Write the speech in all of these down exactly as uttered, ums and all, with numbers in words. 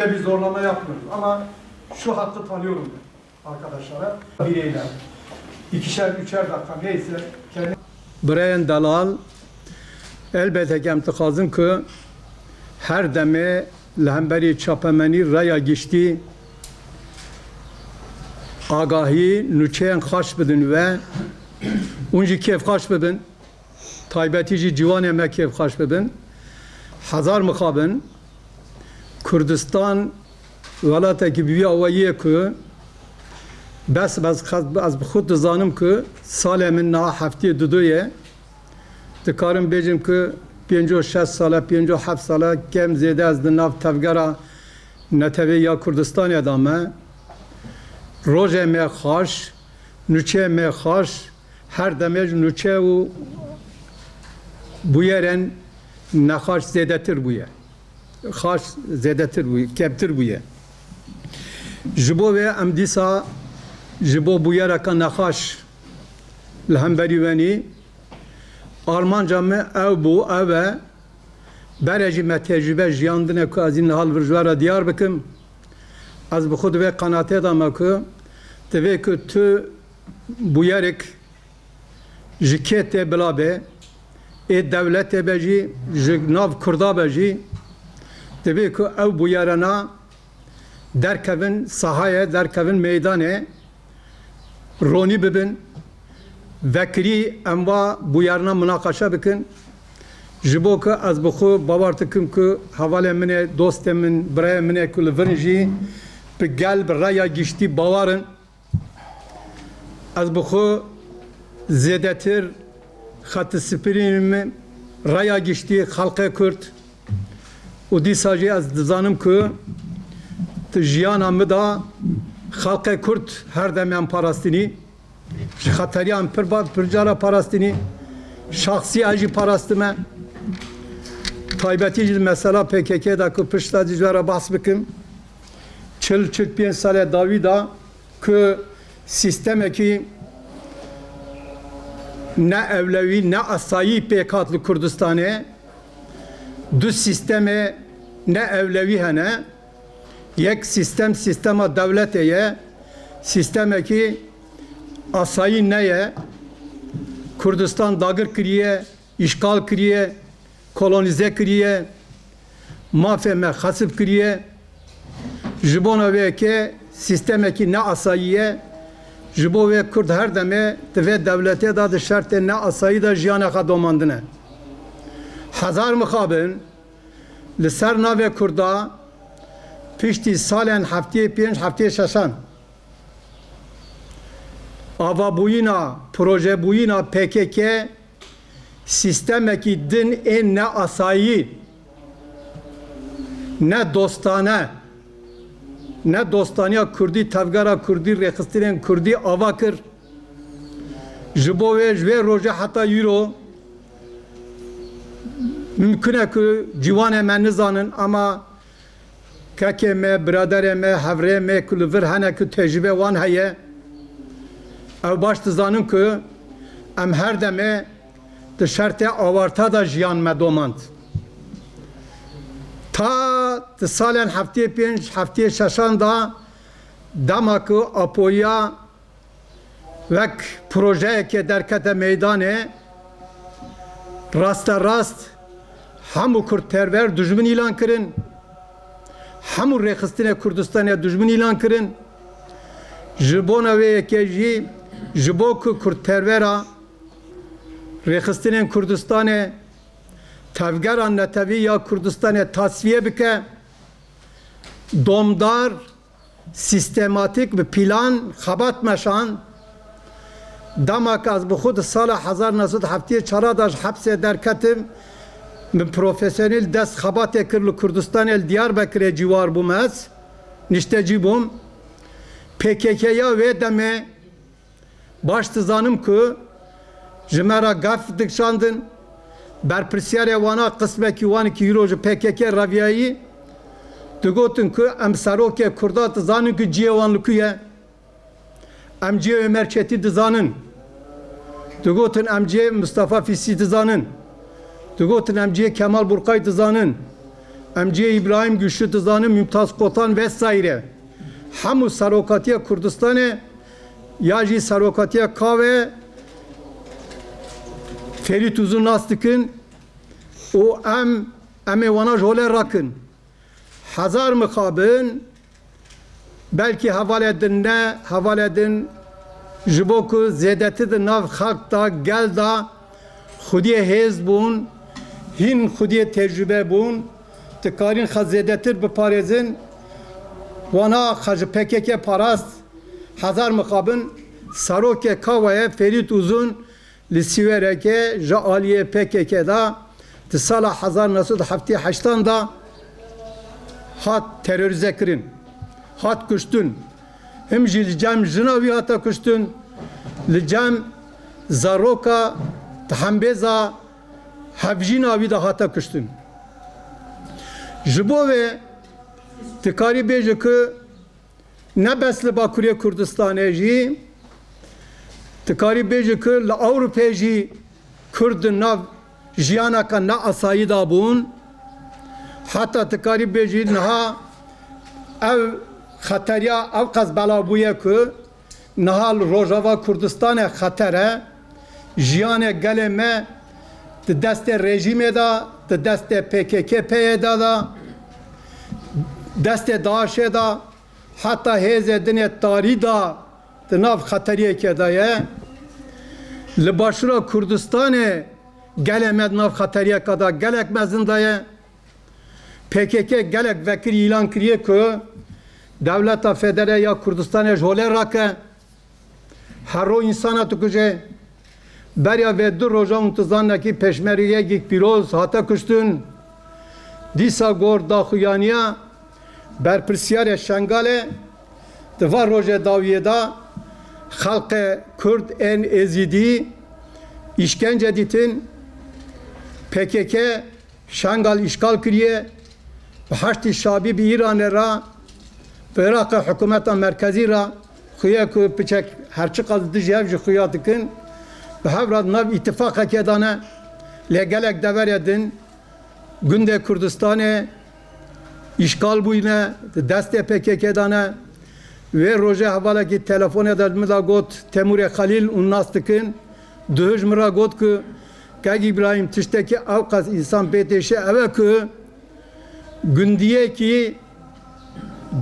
Bir zorlama yapmıyoruz ama şu hakkı tanıyorum ben arkadaşlara. Bireyler, ikişer, üçer dakika neyse kendi Birayên delal, elbette ki em dixwazin ku her demê li hemberî çapemenî raya giştî agahî nûçeyên xaş bidin we, hûn jî kêfxaş bibin. Taybetî jî ciwanê me kêfxweş bibin. Hezar mixabin. Kurdistan welatekî bi vî awayî ye ku bes, bes ez bi xwe dizanim ku salê min niha heftê didu ye. Dikarim bêjim ku pênco şeş sale, pênco heft sale kem zêde ez di nav tevgera netewê ya Kurdistanê de me. Rojê me xaş, nûçeyê me xaş, her demê ji nûçe û bûyerên nexaş zêdetir bûye. Xaş zêdetir bûye, kevtir bûye. Ji bo vê em dîsa ji bo bûyereke nexaş li hemberî wenî, armanca me ew bû, ew e, berê jî me tecrûbe jiyandine ku ez î niha li vir ji we re diyar bikim. Ez bi xwe di vê qenatê de me ku divê ku tu bûyerek ji kê tê bila be, ê dewletê be jî, ji nav Kurda be jî, divê ku ew bûyerena derkevin sahayê, derkevin meydanê, ronî bibin. Vekirî em va bûyerina munaqeşe bikin. Ji bo ku ez bi xwe bawer dikim ku hevalê min ê, dostê min, birayê min ê ku li vir in jî bi gel, bi raya giştî bawer in. Ez bi xwe zêdetir xetîspirînim raya giştî xelqê Kurd û dîsa jî ez dizanim ku di jiyana min de xelqê Kurd her dem em parastinî. Ji xeteriyan pir ba-, pir cara parastinî. Şaxsî ez jî parastime. Taybetî jî mesela P K K de ku pişta jî ji we re behs bikim. Çil, çil pênc salê dawî de ku sîstemekî ne ewlewî, ne asayî pêk hat li Kurdistanê. Du sîstemê ne ewlewî hene. Yek sîstem, sîstema dewletê ye. Sîstemekî asayî neye. Kurdistan dagir kiriye, îşgal kiriye, kolonîze kiriye, mafê me xesip kiriye. Ji bona vê yekê sîstemekî neasayî ye. Ji bo vê Kurd her demê di vê dewletê de di şertê neasayî de jiyana xwe domandine. Hezar mixabin li ser navê Kurda piştî salên heftê pênc, heftê şeşan avabûyîna, projebûyîna P K K sîstemekî din ên neasayî, ne dostane, ne dostaniya Kurdî, tevgera Kurdî, rêxistinên Kurdî ava kir. Ji bo wê, ji wê rojê heta îro mimkun e ku ciwanê me nizanin, ama kekê me, biraderê me, hevrê me ku li vir hene ku tecrûbe wan heye, ew baş dizanin ku em her demê di şertê awarta de jiyan me domand. Ta di salên heftê pênc, heftê şeşan de dema ku Apoya wek projeyekê derkete meydanê, rasterast hemû kurdperwer dijmin îlan kirin, hemû rêxistinê Kurdistanê dijmin îlan kirin. Ji bona wê yekê jî, ji bo ku kurdperwera rêxistinên Kurdistanê, tevgera netewî ya Kurdistanê tasfiye bike, domdar, sîstematîk, bi plan xebat meşan. Dema ku ez bi xwe di sala hezar neh sed heftê çar de ji hepsê derketim, min profesyonel dest xebatê kir li Kurdistanê, li Diyarbekirê cîwar bûm ez, niştecî bûm. P K K ya wê demê baş dizanim ku ji me re gef dikişandin, berpirsiyarê wana, qismekî wan ki îro ji P K K reviyayî, digotin ku em serokê Kurda dizanin ku cihê wan li ku ye. Em cihê Ömer Çetî dizanin. Digotin em cihê Mustafa Fîsî dizanin. Digotin em cihê Kemal Burkay dizanin. Em cihê Îbrahîm Güçlü dizanin, Mümtaz Kotan vesaîre. Hemû serokatiya Kurdistanê ya jî serokatiya K ve Ferît Uzun nas dikin û em, em ê wana ji holê rakin. Hezar mixabin, belkî hevalê din ne, hevalê din ji bo ku zêdetir di nav xelk de, gel de xwediyê hêz bûn, hîn xwediyê tecrûbe bûn, dikarîn xwe zêdetir biparêzin. Wana xwe ji P K K parast, hezar mixabin, serokê K ve ye Ferît Uzun, li Sîwerekê ji aliyê P K K de di sala hezar neh sed û heftê heştan de hat terorîze kirin, hat kuştin. Him jî li cem jina wî hate kuştin, li cem zaroka di hembêza hevjîna wî de hate kuştin. Ji bo vê dikarî bêje ku ne bes li Bakurê Kurdistanê jî, dikarî bêjî ku li Ewropê jî Kurd di nav jiyaneke ne asayî de bûn. Heta dikarî bêjî niha ev xeteriya ew qas bela bûye ku niha li Rojava Kurdistanê xeter e. Jiyanê gelê me di destê rejîmê de, di destê P K K P Y D de, destê DAIŞê de, heta hêzê dinê tarî de di nav xeteriyekê de ye. Li Başûra Kurdistanê gelê me di nav xeteriyeke de gelek mezin de ye. P K K gelek vekirî îlan kiriye ku Dewleta Federe ya Kurdistanê ji holê rake. Her roj însana dikuje. Beriya vê du rojan hûn dizanin ku pêşmergeyekî pîroz hate kuştin. Dîsa gor daxuyaniya berpirsiyarê Şengalê di van rojê dawiyê de xelkê Kurd ên Êzîdî îşkence dîtin. P K K Şengal îşgal kiriye, bi Haştî Şabî bi Îranê re, bi Iraqê hikûmeta merkezî re xuya ku piçek her çiqas dijî hev jî xuya dikin, bi hev re di nav îtifaqekê de ne, lê gelek deverê din gundê Kurdistanê îşgal bûyne, di destê P K K de ne. Wê rojê hevalekî telefonê de li min de got, Temûrê Xelîl, hûn nas dikin, duhij min re got ku Kek Îbrahîm, tiştekî ew qas însan pê têşe ew e ku gundiyekî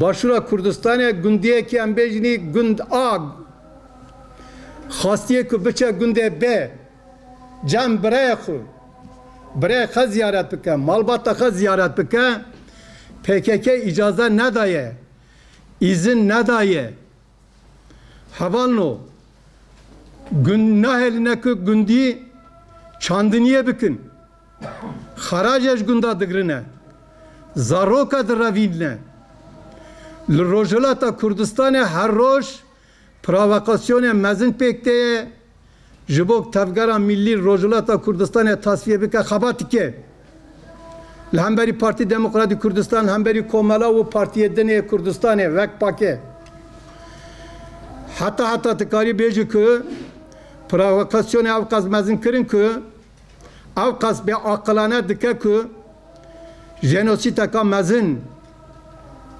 Başûra Kurdistanê, gundiyekî em bêjinî gund A, xastiye ku biçe gundê B, cem birayê xwe, birayê xwe ziyaret bike, malbata xwe ziyaret bike, P K K îcaze nedaye, îzin nedaye. Hevalno, gund nahêline ku gundî çandiniyê bikin. Xeracê ji gunda digirine. Zaroka direvînine. Li Rojhilata Kurdistanê her roj provokasyonê mezin pêk tê ye. Ji bo tevgera millî Rojhilata Kurdistanê tasfiye bike, xebat dike. Li hemberî Partî Demokratîk Kurdistan, hemberî Komela û partiyê din ê Kurdistanê wek PAKê. Heta heta dikarî bêjî ku provokasyonê ew qas mezin kirin ku ew qas bêaqilane dike ku jenosîteka mezin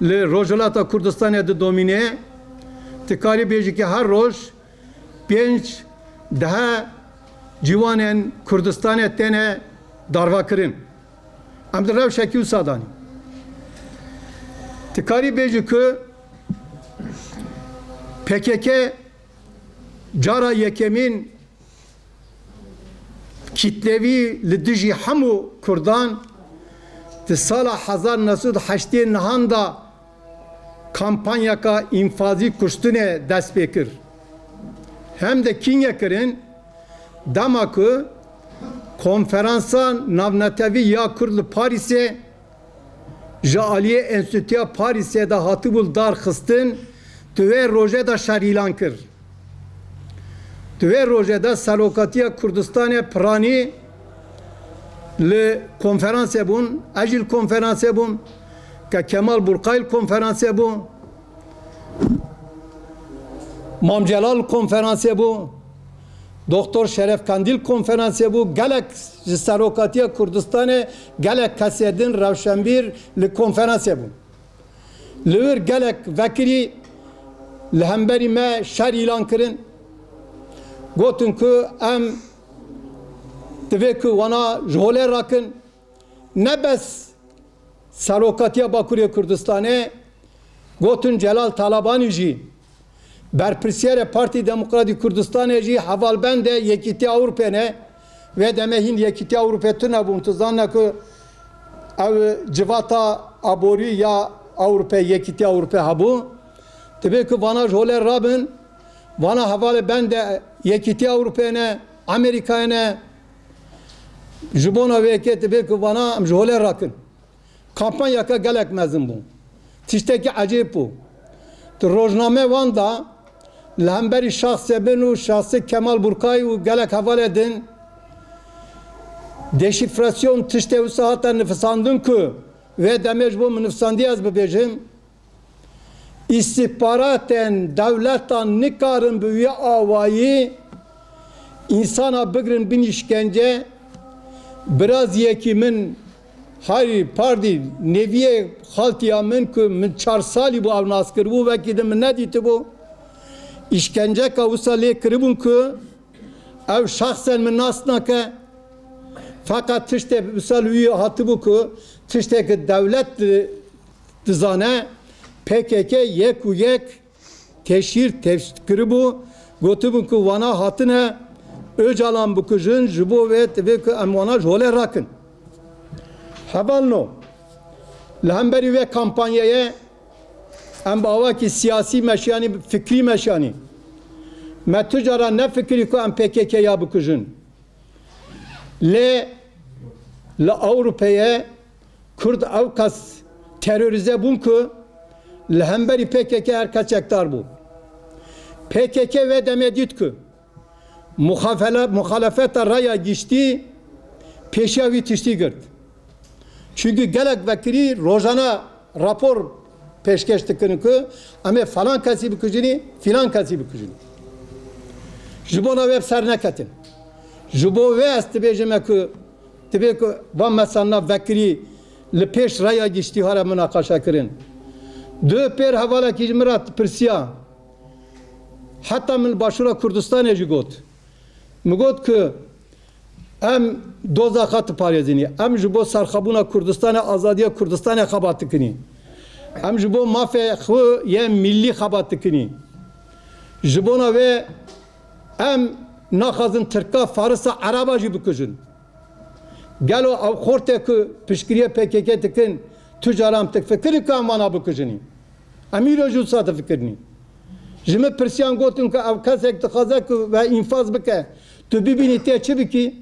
li Rojhilata Kurdistanê didomîne. Dikarî bêjî ku her roj pênc dehe ciwanên Kurdistanê têne darvekirin. Em di rewşekî wisa danîn. Dikarî bêjî ku P K K cara yekemîn kitlevî li dijî hemû Kurdan di sala hezar neh sed û heştê nihan de kampanyaka înfazî kuştinê dest pê kir. Hem de kînge kirin, dema ku Konferansa Navnetewî ya Kurd li Parîsê ji aliyê Enstîtuya Parîsê de hatibû li dar xistin, di wê rojê de şer îlan kir. Di wê rojê de Serokatiya Kurdistanê piranî li konferansê bûn, ez jî li konferansê bûm, ke Kemal Burqay li konferansê bû, Mam Celal li konferansê bû, Doktor Şeref Kandîl konferansê bû, gelek ji serokatiya Kurdistanê, gelek kesê din rewşenbîr li konferansê bûn. Li wir gelek vekirî li hemberî me şer îlan kirin. Gotin ku em divê ku wana ji holê rakin. Ne bes serokatiya Bakurê Kurdistanê, gotin Celal Talabanî jî, berpirsiyarê Partî Demokratîk Kurdistanê jî hevalbendê Yekîtiya Ewropê ne. Vê demê hîn Yekîtiya Ewropê tune bûn. Tu zanine ku ew civata aborî ya Ewropê, Yekîtiya Ewropê hebû. Divê ku vana ji holê rabin, vana hevalê bendê Yekîtiya Ewropê ne, Amerîkayê ne. Ji bona vê yekê divê ku vana em ji holê rakin. Kampanyaka gelek mezin bû. Tiştekî ecêb bû. Di rojname wan de li hemberî şaxsê min û şaxsê Kemal Burkay û gelek hevalê din deşîfrasyon tiştê wisa hate nifisandin ku vê demê ji bo min nifisandî ez bibêjim. Îstîxbaratên dewletan nikarin bi wî awayî însana bigrin bin îşkence. Biraziyekî min, harî pardî, neviyê xaltiya min ku min çar salî bû ew nas kiribû, wekî din min nedîtibû. Îşkenceka wisa lê kiribûn ku ew şexsen min nas nake. Feqet tiştê wisa li wî hatibû ku tiştê ku dewlet di-, dizane, P K K yek û yek teşhîr teşhîr kiribû, gotibûn ku wana hatine Ocalan bikujin, ji bo vê divê ku em wana ji holê rakin. Hevalno, li hemberî vê kampanyayê em bi awakî siyasî meşiyanî, fikrî meşiyanî. Me tu cara nefikirî ku em P K K ya bikujin. Lê li Ewropeyê Kurd ew qas terorîze bûn ku li hemberî P K K her kes çekdar bû. P K K vê demê dît ku muxafele-, muxalefeta raya giştî pêşiya wî tiştî girt. Çunku gelek vekirî rojane rapor pêşkêş dikirin ku em ê falan kesî bikujinî, filan kesî bikujinî. Ji bona wê bi ser neketin. Ji bo wê ez dibêjime ku divê ku van meselna vekirî li pêş raya giştî here munaqeşe kirin. Di pêr hevalekî ji min re pirsiya. Heta min li Başûra Kurdistanê jî got. Min got ku em doza xwe diparêzinî. Em ji bo serxwebûna Kurdistanê, azadiya Kurdistanê xebat dikinî. Em ji bo mafê xwe yê millî xebat dikinî. Ji bona wê em naxwazin Tirka, Farisa, Ereba jî bikujin. Gelo ew xortê ku piştgiriyê P K K dikin, tu caran difikirin ku em vana bikujinî? Em îro jî wisa difikirinî. Ji min pirsiyan, gotin ku ev kesek dixwaze ku we înfaz bike, tu bibînî tê çi bikî?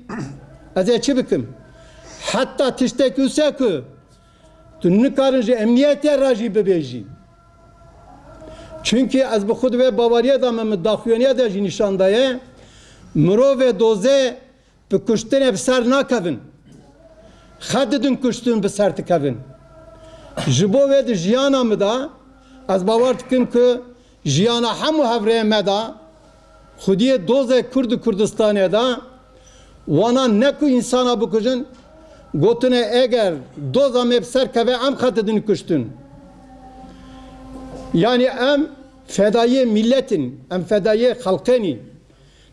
Ez ê çi bikim? Heta tiştek wisa ku tu nikarin ji emniyetê re jî bibêjî. Çunkî ez bi xwe di vê baweriyê de me, min daxuyaniya de jî nîşan daye, mirovê dozê bi kuştinê bi ser nakevin. Xwe didin kuştin bi ser dikevin. Ji bo wê di jiyana min de ez bawer dikim ku jiyana hemû hevrêyên me de, xwediyê dozê Kurd û Kurdistanê de, wana ne ku însana bikujin, gotine eger doza me bi ser keve em xwe didin kuştin. Yanî em fedayiyê milletin, em fedayiyê xelqênî.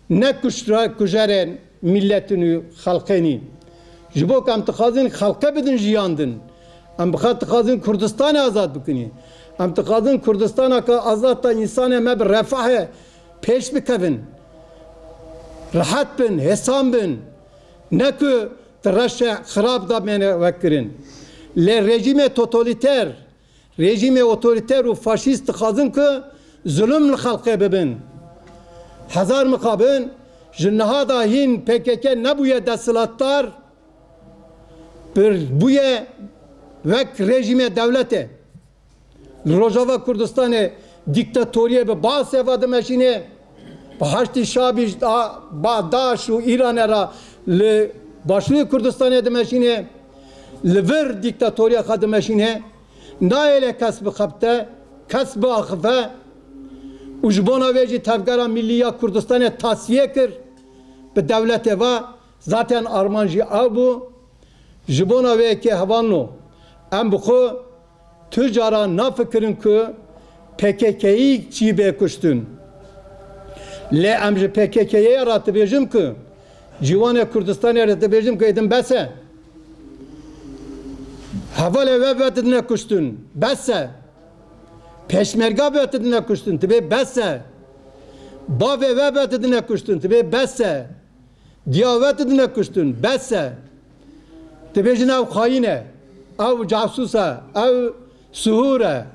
Ne kuşra-, kujerên milletin û xelqênî. Ji bo ku em dixwazin xelqê bidin jiyandin. Em bi xwe dixwazin Kurdistanê azad bikinî. Em dixwazin Kurdistaneke azad de însanê me bi refahê pêş bikevin. Rehet bin, hêsan bin. Ne ku di reşe xirab de bêne vekirin. Lê rejîmê totalîter, rejîmê otorîter û faşîst dixwazin ku zulm li xelkê bibin. Hezar mixabin, ji niha de hîn P K K nebûye desthilatdar, bir bûye wek rejîmê dewletê. Li Rojava Kurdistanê dîktatoriyê bi Baasê ve dimeşînê, bi Haştî Şabî ji da-, ba DAIŞ û Îranê re li Başûrê Kurdistanê dimeşînê, li vir dîktatoriya xwe dimeşînê. Nayê lê kes bixebite, kes biaxife û ji bona vê jî Tevgera Millî ya Kurdistanê tasfiye kir. bi dewletê ve, zaten armanc jî ew bû. Ji bona wê yekê hevalno, em bi xwe tu cara nafikirin ku P K K'yî çî bê kuştin. Lê em ji P K K'yê re dibêjim ku, ciwanê Kurdistanê re dibêjim ku êdin bes e. Hevalê we ve didine kuştin, bes e. Pêşmerga ve didine kuştin, dibê bes e. Bavê we ve didine kuştin, dibê bes e. Diya we didine kuştin, bes e. Dibêjin ew xayîn e, ew casûs e, ew sihûr e.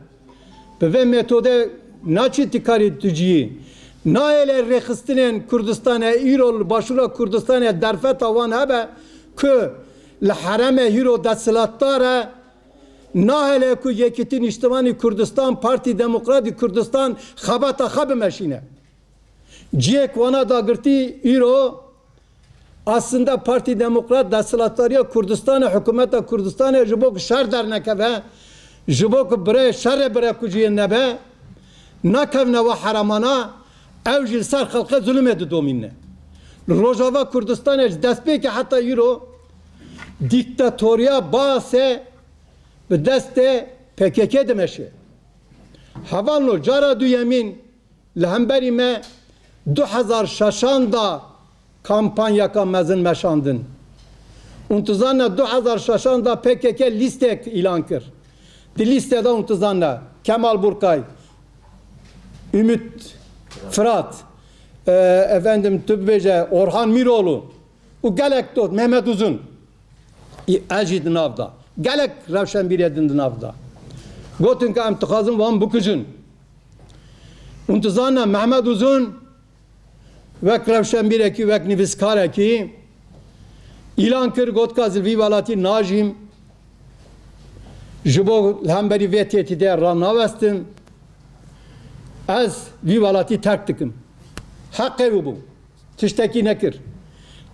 Bi vê metodê naçî ti karî tu ciyî. Nahêle rêxistinên Kurdistanê îro li Başûra Kurdistanê derfeta wan hebe ku li herêmê hîro desthilatdar e, nahêle ku Yekîtî Nîştimanî Kurdistan, Partî Demokratî Kurdistan xebata xwe bimeşîne. Cihê ku wana dagirtî îro aslında Partî Demokrat desthilatdariya Kurdistanê, hikûmeta Kurdistanê ji bo ku şer dernekeve, ji bo ku birê şerê birê kujiyê nebe, nakevne we heremana, ew jî li ser xelqê zulumê didomîne. Li Rojava Kurdistanê ji destpêkê heta îro dîktatoriya Baasê bi destê P K K dimeşe. Hevalno cara duyemîn, li hemberî me du hezar şeşan da kampanyaka mezin meşandin. Hûn dizane du hezar şeşan da P K K lîstek îlan kir. Di lîste de hûn dizane Kemal Burkay, Ümit Fırat, e, efendim tu bibêje Orhan Miroğlu û gelek dost, Mehmet Uzun. Î, ez jî di nav da. Gelek rewşenbîrê din di nav da. Gotin ku em dixwazin wan bikujin. Hûn dizane Mehmet Uzun wek rewşenbîrekî, wek nivîskarekî îlan kir, got ka ez li vî welatî najîm. Ji bo li hemberî vê tehdîdê ranawestim. Ez vî welatî terk dikim. Heqê wî bû. Tiştekî nekir.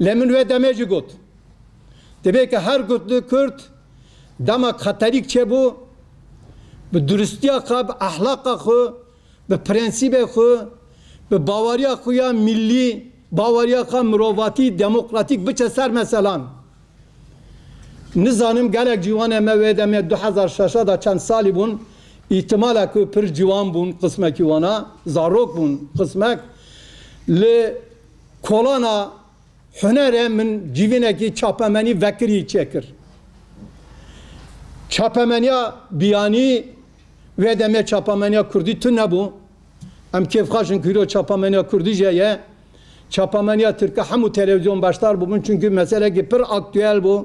Lê min wê demê jî got. Dibê ke her gotli Kurd dema xeterîk çêbû, bi duristiya xwe, bi ehlaqa xwe, bi prensîbê xwe, bi baweriya xwe ya millî, baweriya xwe mirovatî, demokratîk biçe ser meselan. Nizanim gelek ciwanê me wê demê du hezar şeş de çend salî bûn, îhtimale ku pir ciwan bûn, qismekî wana, zarok bûn qismek, li kolana Hunerê min civînekî çapemenî vekirî çêkir. Çapemeniya biyanî wê demê çapemeniya kurdî tune bû. Em kêfxweş in ku îro çapemeniya kurdî jî ye. Çapemeniya tirke hemû televîzyon beşdar bûbûn, çunkî meselekî pir aktuel bû.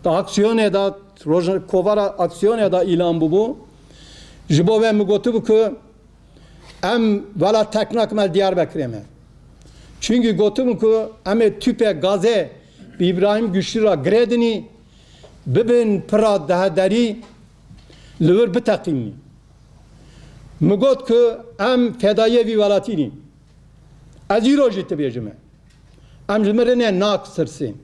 Di aksiyonê de, roj-, kovara aksiyonê de îlan bûbû. Ji bo vê min gotibû ku Em wela terk nakim, ez Diyarbekirê me. Çunkî gotin ku em ê tüpê gazê bi Îbrahîm Güçlü re girêdinî, bibin pira dehederî, li wir biteqînî. Min got ku em fedayiyê vî welatî nîn. Ez îro jî dibêjime. Em ji mirinê natirsên.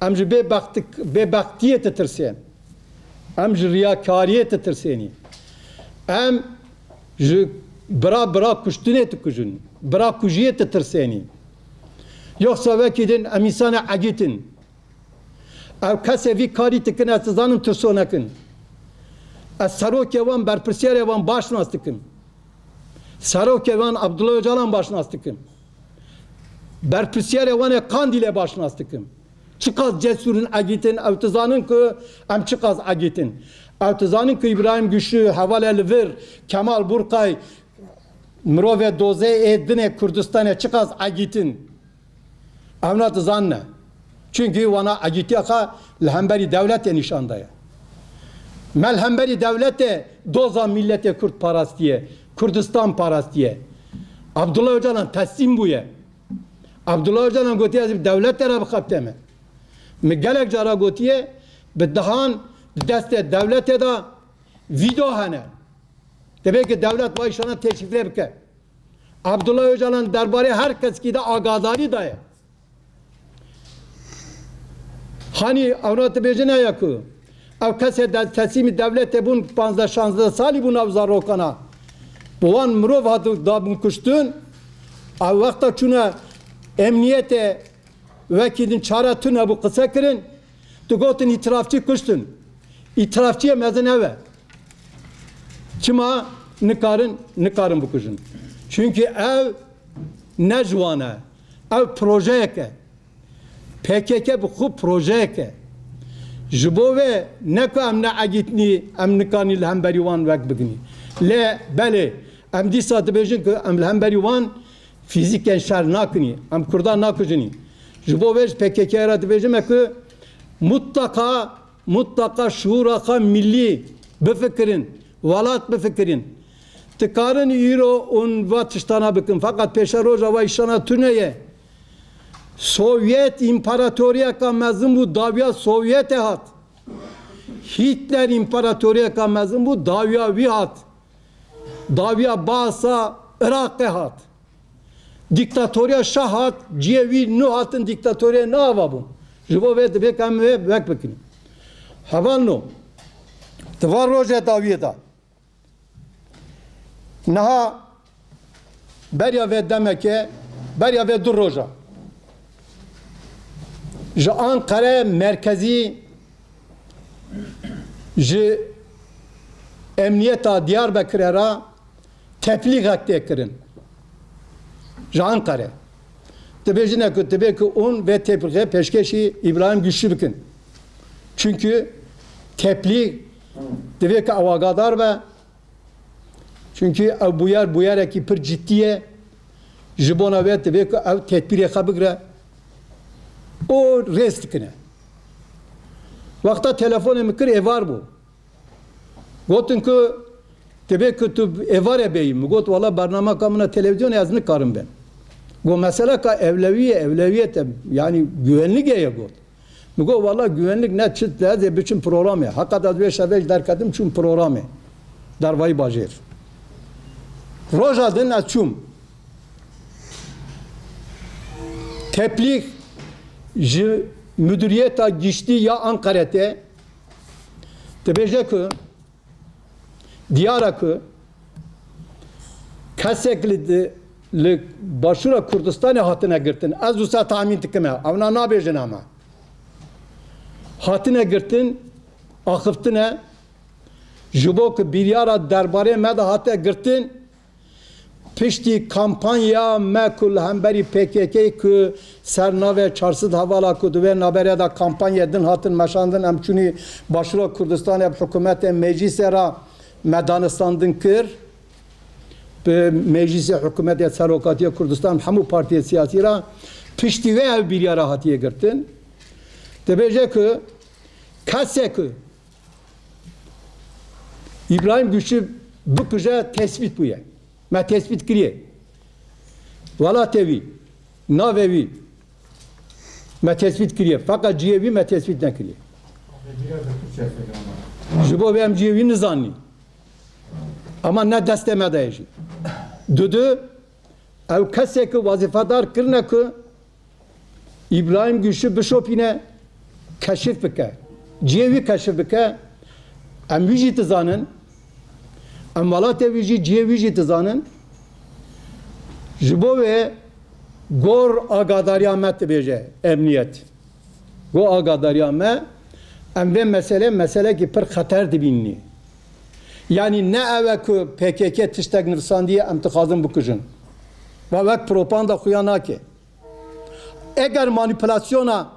Em ji bêbextik-, bêbextiyê ditirsên. Em ji riyakariyê ditirsênî. Em ji bira, bira kuştinê dikujin. Bira kujiyê ditirsênî. Yoksa wekî din em însanê egît in. Ew kesê vî karî dikin, ez dizanim tirsonek in. Ez serokê wan, berpirsiyarê wan baş nas dikim. Serokê wan Abdullah Öcalan baş nas dikim. Berpirsiyarê wan ê Qandîlê baş nas dikim. Çiqas cesûr in, egît in, ew dizanin ku em çiqas egît in. Ew dizanin ku Îbrahîm Güçlü, hevalê li vir, Kemal Burkay, mirovê dozê ê dinê Kurdistanê çiqas egît in. Ewna dizanine. Çunkî wana egîtiya xwe li hemberî dewletê nîşan daye. Me li hemberî dewletê doza mîletê Kurd parastiye, Kurdistan parastiye. Abdullah Öcalan teslîm bûye. Abdullah Öcalan gotiye, ez bi dewletê re bixebiteme. Min gelek cara gotiye, bi dehan di destê dewletê de vîdo hene. Dibê ki dewlet vay şana teşifre bike. Abdullah Öcalan derbarê her kesekî de agadarî daye. Hanî ewna dibêjin heye ku ew kesê de teslîmî dewletê bûn, panzdeh şanzdeh salî bûn ew zarokana. Bi wan mirov hat dabûn kuştin. Ew wexta çûne Emniyetê wekî din çare tune bû qise kirin. Digotin îtirafçî kuştin. Îtirafçiyê mezin ev e. Çima nikarin, nikarin bikujin? Çünkü ev ne ji wan e. Ev projeyek e. P K K bi xwe projeyek e. Ji bo vê ne ku em ne egîtnî, em nikanî li hemberî wan wek biginî. Lê belê, em dîsa dibêjin ku em li hemberî wan fîzîken şer nakinî, em Kurdan nakujinî. Ji bo vê ji P K K re dibêjime ku mutlaka, mutlaka şuura xwe millî bifikirin, welat bifikirin. Dikarin îro hûn va tiştana bikin, feqet pêşeroja wa îşana tune ye. Sovyet împaratoriyeka mezin bû, dawiya Sovyetê hat. Hitler împaratoriyeka mezin bû, dawiya wî hat. Dawiya Baasa Iraqê hat. Dîktatoriya şah hat, cihê wî nû hatin dîktatoriyê ne ava bûn. Ji bo vê divê ku em wê wek bikin. Hevalno, di van rojê dawiyê de. Niha beriya vê demeke, beriya vê du roja ji Anqere merkezî, ji emniyeta Diyarbekirê re teblîxek tê kirin. Ji Anqere. Dibêjine ku divê ku hûn vê teblîxê pêşkêşî Îbrahîm Güçlü bikin. Çünkü teblîx divê ku ew agadar be. Çünkü ew bûyer, bûyerekî pir ciddî ye. Ji bona wê divê ku ew tedbîrê xwe bigire û rêz dikine. Wexta telefonê min kir, êvar bû. Gotin ku, "Divê ku tu êvarê bêyî." Min got, "Wala bernameka min a televîzyonê ez nikarim bêm." Got, "Meseleka ewlewî ye, ewlewiyet e, yanî güvenlik e," ye got. Min got, "Wala güvenlik ne çi, ez ê biçim programê." Heqet ez wê şevê jî derketim, çûm programê. Dervayî bajêr. Roja din ez çûm. Teblîx ji Müdüriyeta Giştî ya Anqerê tê. Dibêje ku diyar e ku kesek li di, li Başûra Kurdistanê hatine girtin. Ez wisa tahmîn dikim e. Ewna nabêjin ama. Hatine girtin, axiftine. Ji bo ku biryara derbarê me de hate girtin, piştî kampanya me ku li hemberî P K K ku ser navê çar sed hevala ku di wê navberê de kampanyayê din hatin meşandin, em çûnî Başûra Kurdistanê bi hikûmetê meclîsê re me danistandin kir. Bi meclîsê hikûmetê serokatiya Kurdistan hemû partiyê siyasî re piştî wê ev biryara hatiye girtin. Dibêje ku kesê ku Îbrahîm Güçlü bikuje tespît bûye. Me tespît kiriye. Welatê wî, navê wî me tespît kiriye. Feqet cihê wî me tespît nekiriye. Ji bo vê em cihê wî nizanî. Ama ne destê me de ye jî. Dudu, ew kesê ku wezîfedar kirine ku Îbrahîm Güçlü bişopîne, keşif bike. Cihê wî keşif bike. Em wî jî dizanin. Em welatê wî jî, cihê wî jî dizanin. Ji bo wê gor agadariya me dibêje emniyet. Gor agadariya me, em vê meselê, meselekî pir xeter dibînî. Yanî ne ew e ku P K K tiştek nivîsandiye, em dixwazin bikujin. Ve wek propaganda xuya nake. Eger manipulasyona,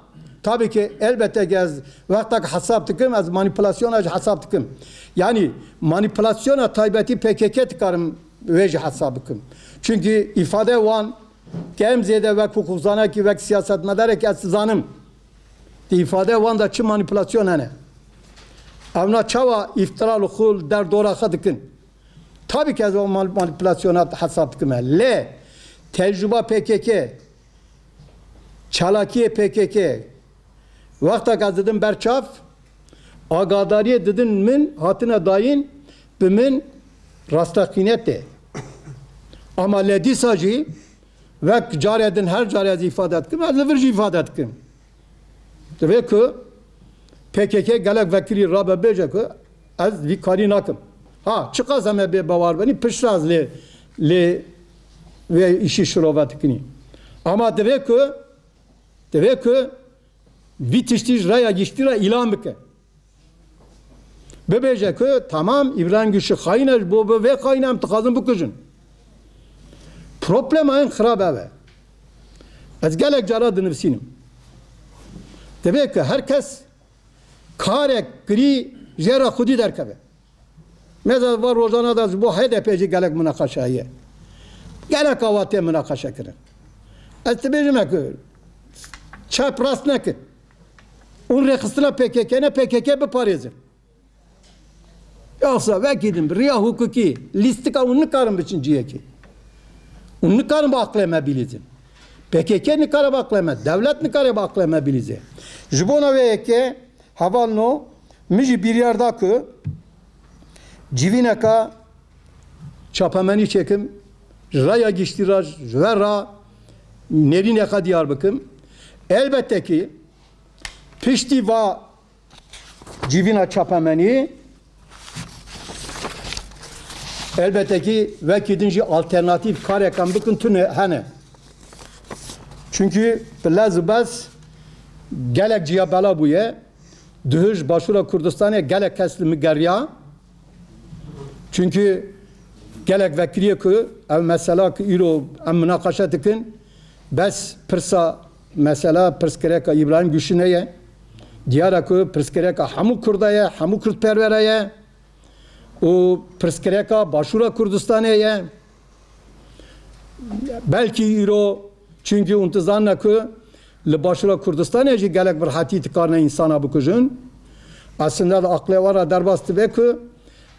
tabii ki elbette ki ez wextek hesab dikim, ez manipulasyona jî hesab dikim. Yani manipulasyona taybetî P K K dikarim wê jî hesab bikim. Çünkü îfade wan, ke em zêde wek hukukzanekî, wek siyasetmederekî ez dizanim. Di îfade wan de çi manipülasyon hene. Ewna çawa îftira li xwe li derdora xwe dikin. Tabii ki ez o mal-, manipülasyona hesab dikim. Lê tecrüba P K K, çalakiyê P K K, wexta ez didim berçav, agadariyê didin min hatine dayîn, bi min rasteqîne tê. Ama lê dîsa jî wek carê din her carê ez îfade dikim, ez li vir jî îfade dikim. Divê ku P K K gelek vekirî rabe bêje ku ez vî karî nakim. Ha, çiqas em ê bê bawer benî, piştre ez lê, lê vê îşî şirove dikinî. Ama divê ku, divê ku vî tiştî ji raya giştî re îlan bike. Bibêje ku tamam, Îbrahîm Giştî xayîn e, ji bo bi vê xayînê em dixwazin bikujin. Problema en xirab ev e. Ez gelek cara dinivîsînim. Divê ku her kes karek kirî jê re xwedî derkeve. Mesela van rojana de ji bo H D P jî gelek minaqeşe heye. Gelek awa tê minaqeşe kirin. Ez dibêjim ku çep rast nekin. Hûn rêxistina P K K ne, P K K biparêzin. Yoksa vekî din bi riya hukukî, lîstika hûn nikarin biçin ciyekê. Hûn nikarin bi aqlê me bilîzin. P K K nikare bi aqlê me, dewlet nikare bi aqlê me bilîze. Ji bona vê yekê hevalno, min jî biryar da ku civîneka çapemenî çêkim, ji raya giştî re, ji we re nêrîneka diyar bikim. Elbette ki piştî va civîna çapemenî, elbette ki wekî din jî alternatîf karek em bikin tune hene. Çünkü bi lez û bez gelek ciya bela bûye. Duhij Başûra Kurdistanê gelek kes li min geriya. Çünkü gelek vekiriye ku ev mesela ku îro em minaqeşe dikin, bes pirsa mesela pirsgirêka Îbrahîm Guşînê ye. Diyar e ku pirsgirêka hemû Kurda ye, hemû Kurdperwere ye û pirsgirêka Başûra Kurdistanê ye. Belkî îro, çünkü hûn dizanine ku li Başûra Kurdistanê jî gelek bi rehetî dikarine însana bikujin. Aslında da aqlê we re derbas dibe ku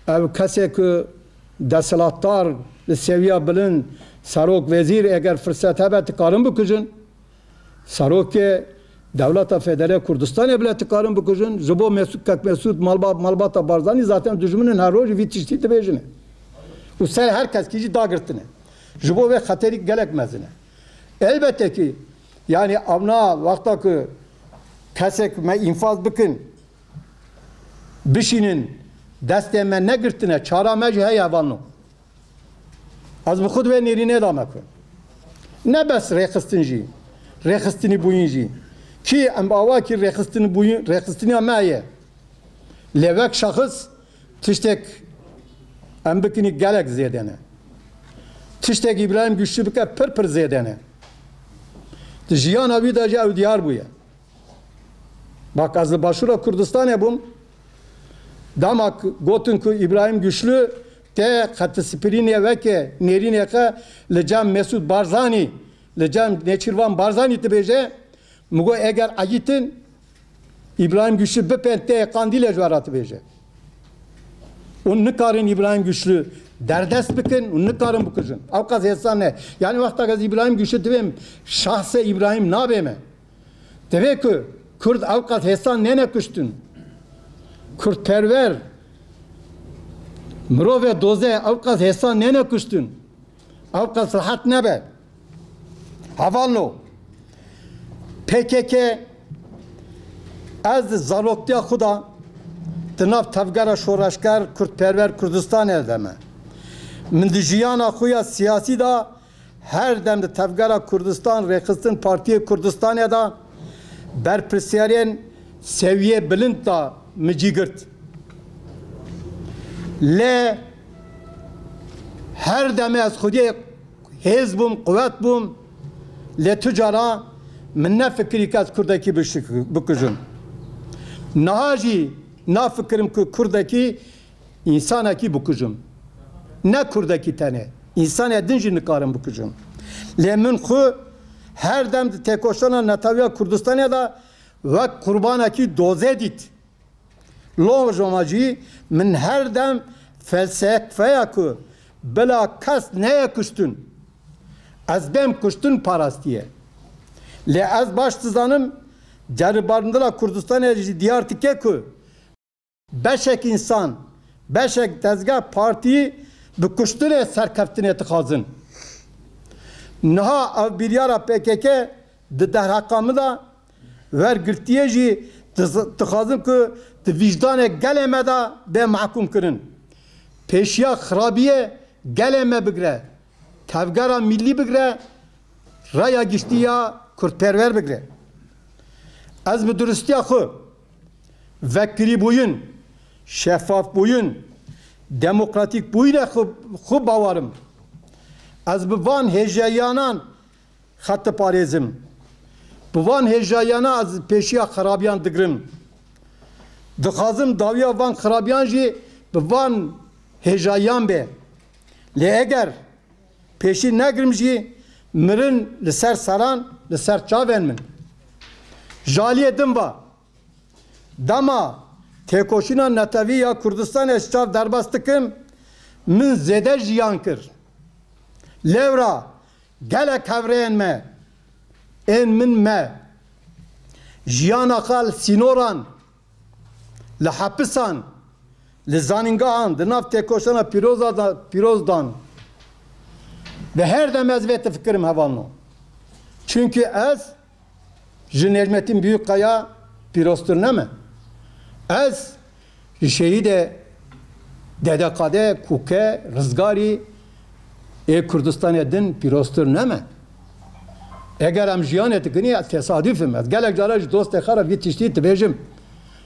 ev kesê ku desthilatdar li seviya bilind, serok, wezîr, eger firset hebe dikarin bikujin. Serokê Dewleta Federe Kurdistanê bile dikarin bikujin. Ji bo Mesûd, kek Mesûd, malba-, malbata Barzanî zaten dijmin in, her rojî vî tiştî dibêjin. Û ser her keskî jî dagirtine. Ji bo vê xeterî gelek mezin e. Elbette ki, yani, evna wexta ku kesek me înfaz bikin, bişînin, destê me negirtine, çara me jî heye, hevalno. Ez bi xwe di vê nêrînê de me ku ne bes rêxistin jî, rêxistinî bûyîn jî. Kî em bi awa kî rêxistin bûyîn, rêxistiniya me ye. Lê wek şexis tiştek em bikinî gelek zêde ne. Tiştek Îbrahîm Güçlü bike pir pir zêde ne. Di jiyana wî de jî ew diyar bûye. Bak, ez li Başûra Kurdistanê bûm. Dema k-, gotin ku Îbrahîm Güçlü tê xetîspirînê weke nêrînê xwe li cem Mesûd Barzanî, li cem Nêçîrvan Barzanî dibêje, min got, eger eyîtin, Îbrahîm Güçlü bipên tê Qandîlê ji we re dibêje. Hûn nikarin Îbrahîm Güçlü derdest bikin, hûn nikarin bikujin. Ew qas hêsan ne. Yani wexta ez Îbrahîm Güçlü dibêm, şahsê Îbrahîm nabême. Divê ku Kurd ew qas hêsan nêne kuştin. Kurdperwer, mirovê doze ew qas hêsan nêne kuştin. Ew qas rehet nebe. Hevalno, P K K, ez di zaroktiya xwe de di nav tevgera şoreşger, kurdperwer Kurdistanê de me. Min di jiyana xwe ya siyasî de her dem di Tevgera Kurdistan, Rêxistin Partiyê Kurdistanê de berpirsiyarên sewiyê bilind de min cî girt. Lê her demê ez xwediyê hêz bûm, quwet bûm, lê tu cara min nefikirî ku ez kurdekî bişik-, bikujim. Niha jî nafikirim ku kurdekî însanekî bikujim. Ne kurdekî tenê, însanê din jî nikarim bikujim. Lê min xwe her dem di têkoşana netewiya Kurdistanê de wek qurbanekî dozê dît. Lojoma jî min her dem felsefeya ku bila kes neye kuştin, ez bêm kuştin parastiye. Lê ez baş dizanim, ceribarindila Kurdistanê jî diyar dike ku beşek însan, beşek dezgeh, partî bi kuştinê serkeftinê dixwazin. Niha ev biryara P K K di derheqa min de wergirtiye jî diz-, dixwazim ku di wijdanê gelê me de bê mehkûm kirin. Pêşiya xirabiyê gelê me bigire. Tevgera milî bigire. raya giştî ya kurdperwer bigre. Ez bi duristiya xwe, vekirîbûyin, şeffafbûyin, demokratîkbûyine xwe, xwe bawer im. Ez bi van hêjayanan xet diparêzim. Bi van hêjayana ez pêşiya xerabiyan digirim. Dixwazim dawiya van xerabiyan jî bi van hêjayan be. Lê eger pêşî negirim jî, mirin li ser seran, li ser çavên min. Ji aliyê din ve, dema têkoşîna netewî ya Kurdistanê ez çav derbas dikim, min zêde jiyan kir. Lewra gelek hevrêyên me, ên min me, jiyana xwe li sînoran, li hepisan, li zanîngehan, di nav têkoşana pîroza da, pîroz dan. Ve her dem ez vê difikirim hevalno. Çunkî ez ji Necmettin Büyükkaya pîroztir neme. Ez ji şehîdê D D K D, Kuke, Rizgarî ê Kurdistanê din pîroztir neme. Eger em jiyanê dikinî, ez tesadüf im. Ez gelek cara ji dostê xwe re vî tiştî dibêjim.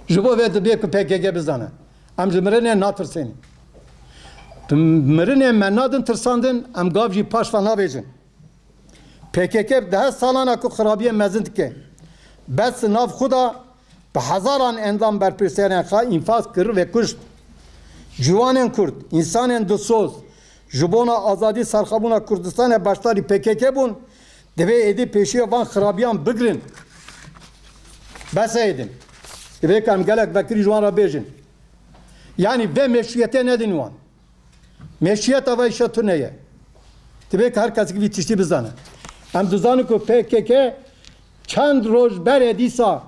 Ji bo vê dibê ku P K K bizane. Em ji mirinê natirsênî. Bi mirinê me nadin tirsandin, em gav jî paş ve nabêjin. P K K di heft salana ku xirabiyên mezin dike. Bes di nav xwe de bi hezaran endam berpirsiyarên xwe înfaz kir ve kuşt. Ciwanên Kurd, însanên dilsoz, ji bona azadî serxwebûna Kurdistanê beşdarî P K K bûn, divê êdî pêşiya van xirabiyan bigirin. Bes e êdî. Divê ku em gelek vekirî ji wan re bêjin. Yanî vê meşrûyetê nedin wan. Meşiyeta vê îşa tune ye. Divê ku her kesek vî tiştî bizane. Em dizanin ku P K K çend roj berê dîsa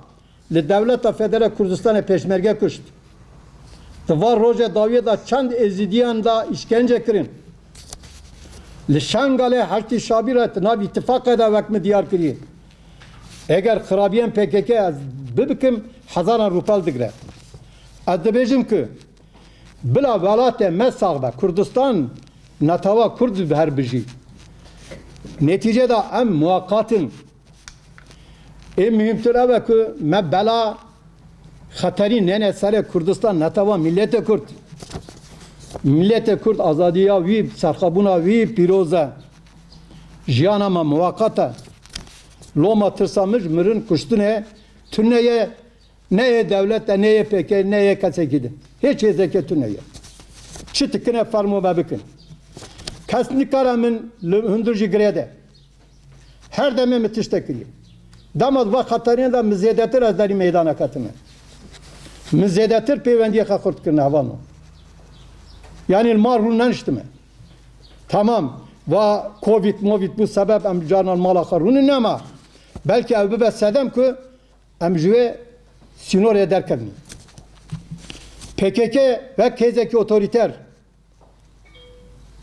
li Dewleta Federe Kurdistanê pêşmerge kuşt. Di van rojê dawiyê de çend êzidiyan de îşkence kirin. Li Şengalê Heşdî Şabî re di nav îtifaqê de wek min diyar kiriye. Eger xirabiyên P K K ez bibikim, hezaran rûpel digre. Ez dibêjim ku Bila welatê me sax be, Kurdistan, netewa Kurd bi her bijî. Netîce de em muwaqat in. Ê muhîmtir ew e ku me bela xeterî nêne serê Kurdistan, netewa, milletê Kurd. Milletê Kurd, azadiya wî, serxwebûna wî pîroz e. Jiyana me muwaqat e. Loma tirsa min ji mirin kuştinê tune ye. Ne yê dewlet e, ne yê P K K, ne yê kesekî din. Hêç hêzeke tune ye. Çi dikine fermo me bikin. Kes nikare min li hundir jî girê de. Her demê min tiştek kiriye. Dema di va xeterînê de min zêdetir ez derî meydana ketime. Min zêdetir pêwendiyê xwe xurt kirine hevalno. Yanî li mal rûn neniştime. Tamam, va Covid, Movid bû sebeb em carna li mala xwe rûnin, nema. Belkî ew bibe sedem ku Em ji wê sînorê derkevin. P K K wek hêzekî otorîter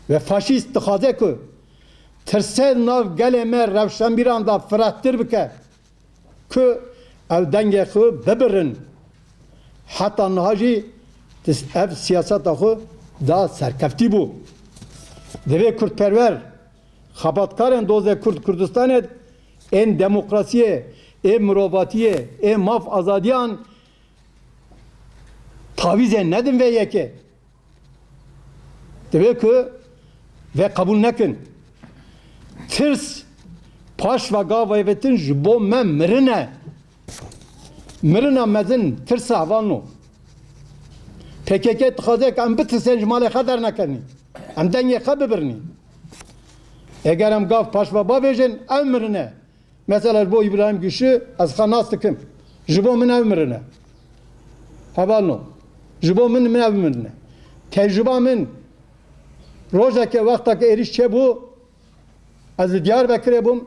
ve faşîst dixwaze ku tirse nav gelê me rewşenbîran de firehtir bike ku ew dengê xwe bibirin. Heta niha jî ev siyaseta xwe da serkeftî bû. Divê kurdperwer Xebatkarên dozê Kurd Kurdistanê ên demokrasiyê, ê mirovatiyê, ê maf azadiyan tavîzê nedin vê yekê. Divê ku vê qebûl nekin. Tirs paş ve gavêtin ji bo me mirin e. Mirina mezin tirsa hevalno. P K K dixwaze ku em bitirsên ji malê xwe dernekevnî. Em dengê xwe bibirnî. Eger em gav paş ve bavêjin, ew mirine. Mesela ji bo Îbrahîm Gişi ez xwe nas dikim. Ji bo min ew mirine. Hevalno. Ji bo min, min ew mirine. Tecrüba min rojeke wexteke êrîş çêbû, Ez li Diyarbekirê bûm.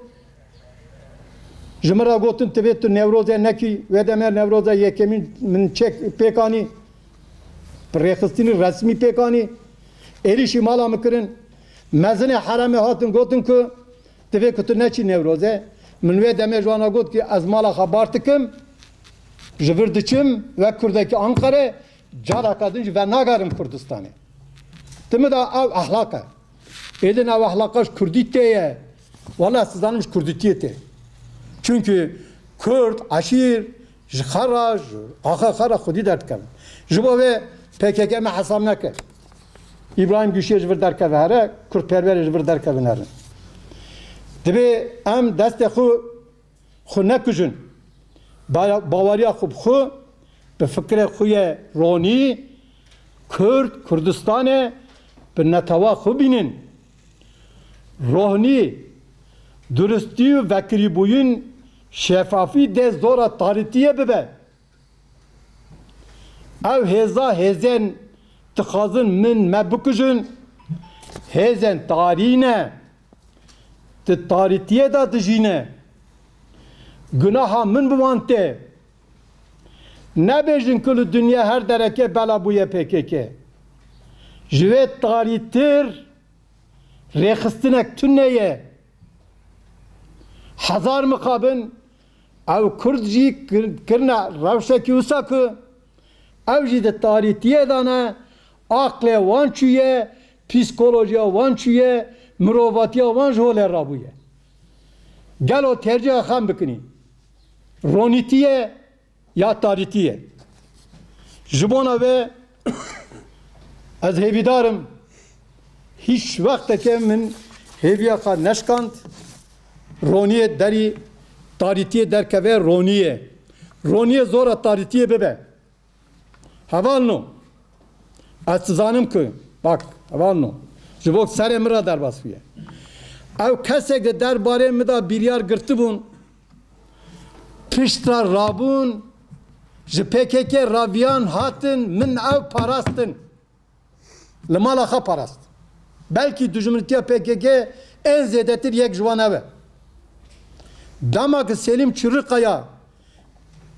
Ji min re gotin, "Tu vê tu Newrozê nekî." Wê demê Newroza yekemîn min çek pêk anî. Bi rêxistinî resmî pêk anî. Êrîşî mala min kirin. Mezinê herêmê hatin gotin ku, "Tu vê ku tu neçî Newrozê." Min wê demê ji wan re got ki, "Ez mala xwe bar dikim, ji vir diçim, wek Kurdekî Anqerê, careke din ji ve nagerim Kurdistanê." Di min de ew ehlaq e. Êdin ew ehlaqa ji kurdî tê ye. Wala ez dizanim ji kurdîtiyê tê. Çunkî kurd, eşîr, ji xera, ji axa xera xwedî derdikevin. Ji bo vê P K K me hesab neke. Îbrahîm Gişiyê ji vir derkeve here, kurdperwerê ji vir derkevin herin. Divê em destê xwe xwe nekujin. Ba-, baweriya xwe bi xwe, bi fikrê xwe yê ronî, Kurd, Kurdistanê bi netewa xwe bînin. Ronî, duristî û vekirîbûyîn, şefafî dê zora tarîtiyê bibe. Ew hêza hêzên dixwazin min me bikujin, hêzên tarî ne. Di tarîtiyê de dijîne. Gunaha min bi wan tê. Nebêjin ku li dinya her derekê bela bûye P K K. Ji wê tarîtir rêxistinek tune ye. Hezar mixabin ew kurd jî kir-, kirine rewşekî wisa ku ew jî di tarîtiyê de ne, aqlê wan çûye, psîkolojiya wan çûye, mirovatiya wan ji holê rabûye. Gelo tercîha xem bikinî? Ronîtî ye ya tarîtî ye? Ji bona vê ez hêvîdar im, hîç wexteke min hêviya xwe neşkand, roniyê derî tarîtiyê derkeve, roniyê. Roniyê zora tarîtiyê bibe. Hevalno, ez dizanim ku, bak, hevalno, ji bo serê min re derbas bûye. Ew kesek di derbarê min de biryar girtibûn, pişt re rabûn, ji P K K raviyan hatin, min ew parastin. Li mala xwe parast. Belkî dijmintiya P K K ên zêdetir yek ji wan ev e. Dema ku Selîm Çirikaya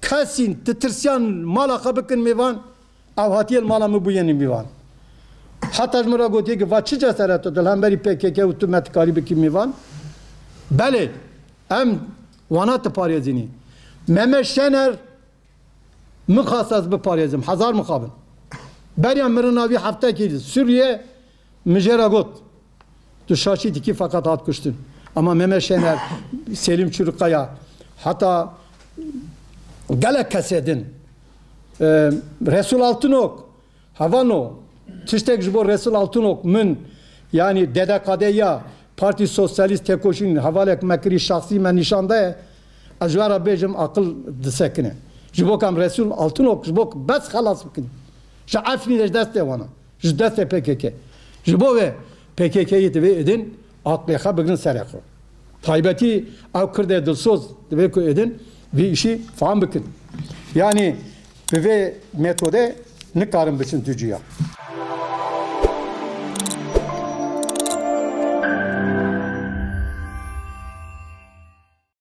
kesîn ditirsiyan mala xwe bikin mêvan, ew hatiye li mala min bûye mêvan. Heta ji min re gotiye ku va çi cesaret tu di hemberî P K K û tu me dikarî bikî mêvan? Belê, em wana diparêzînî. Mehmet Şener Min xwest ez biparêzim, hezar mixabin. Beriya mirina wî heftekî li Sûriye min jê re got, tu şaşî dikî feqet hat kuştin. Ama Mehmet Şener, Selîm Çurikaya, heta gelek kesê din, e, Resul Altınok, Hevano, tiştek ji bo Resul Altınok min, yanî D D K D ya Partî Sosyalîst Têkoşîn hevalek me kirî, şexsî me nîşan daye, ez ji we re bêjim, aqil disekine. Ji bo ku em Resul Altınok, ji bo ku bes xelas bikin. Ji Efrînê ji destê wana, ji destê P K K. Ji bo vê P K K'yê divê êdin aqlê xwe bigrin serê xwe. Taybetî ew Kurdê dilsoz divê ku êdin vî îşî fam bikin. Yanî bi vê metodê nikarin biçin tu cuya.